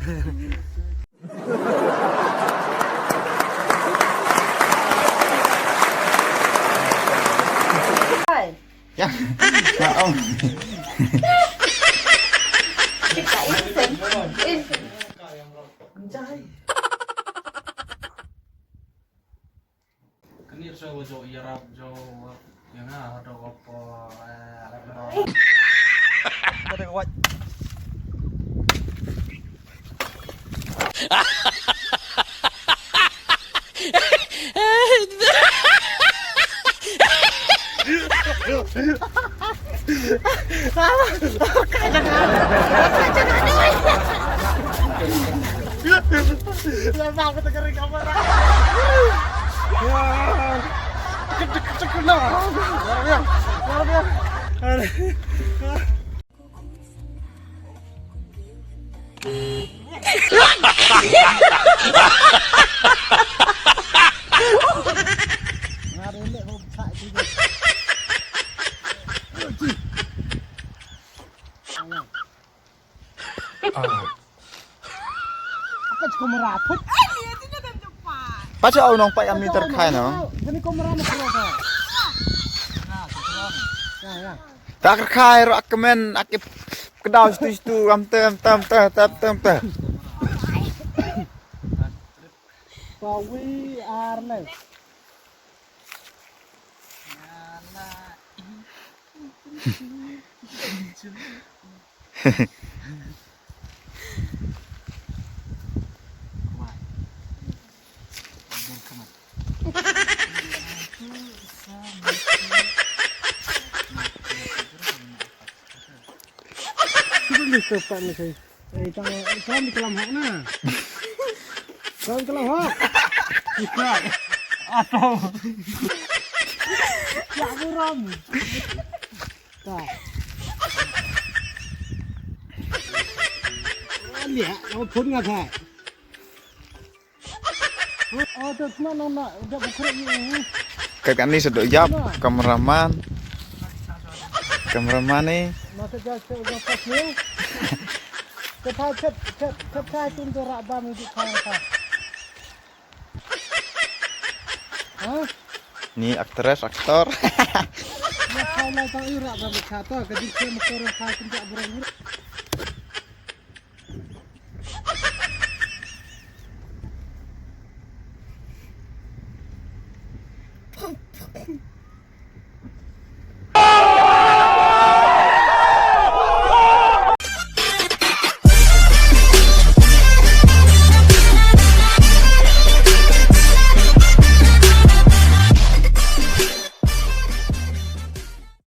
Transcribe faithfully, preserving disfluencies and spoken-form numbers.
Hai. Ya. Ya, Om. Kita instant. Instant. Kani sa wa jo yarap jo yang ha do ko, eh, alat do. Ada kuat. Apa cakap meraput? Pacha au nong pai ami terkai no. Jadi kau meraput apa? Ya, ya. Tak terkai ro akmen akip kedau situ situ am tem tem tem tem tem tem. Pawi arles. Cuba ni, cepat ni, saya. Eh, tang, tang di kelam hok na. Tang di kelam hok. Bukan. Atau. Ya, buram. Ta. Lihat, apa pun nggak ada. Kat kani sa dok ïap, kameraman. Kameraman ni. Ni aktris, aktor.